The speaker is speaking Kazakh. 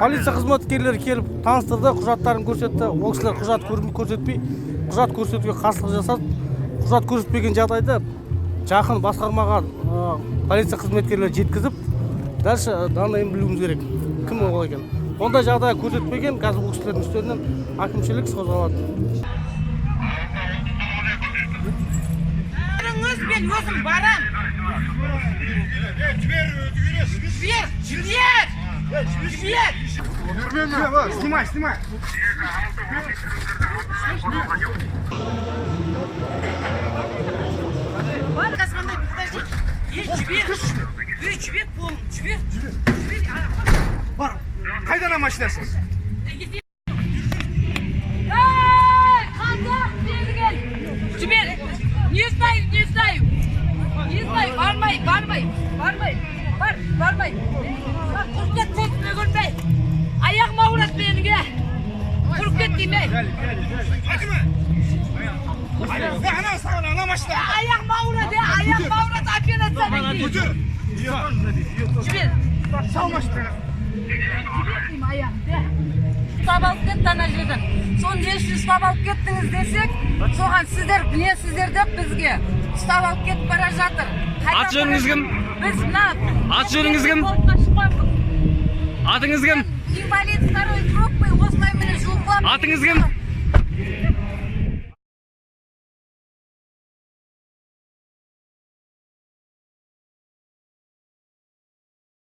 Полиция қызметкерлері келіп таныстырды, құжаттарын көрсетті. Ол кісілер құжат көрсетпей, құжат көрсетуге қарсылық жасады. Құжат көрсетпеген жағдайда жақын басқармаға полиция қызметкерлері жеткізіп, дальше данныйын білуіміз керек, кім ол екен. Ондай жағдай көрсетпеген, қазір ол кісілердің үстерінен әкімшілік іс қозғалады. Мен өзім барам. Жібер, жібер, жібер. Снимай, снимай. Бар, қазір, подожди. Ей, жібер. Ей, жібер қолын, жібер. Жібер. Бар. Қайда ана машинасы? Ей, қазақ, бері кел. Жібер. Не знаю, не знаю. Не знаю, бармай, бармай, бармай. Бар, бармай. Бар, құрып кет, көзіме көрмей. Аяғым ауырады менің, е. Құрып кет деймін, ей. Ана саған, ана машина. Аяғым ауырады, е, аяғым ауырады, операциядан кейін. Көтер. Жібер. Сал машинаға. Жібер деймін аяғымды. Ұстап алып кетті ана жерден. Соны не үшін ұстап алып кеттіңіз десек, соған сіздер не сіздер деп бізге ұстап алып кетіп бара жатыр. Қайда Аты жөніңіз кім? Біз мына Аты жөніңіз кім? Фронтқа шыққанбыз. Атыңыз кім? Инвалид второй группы, осылай міне жұлқыламын. Атыңыз кім?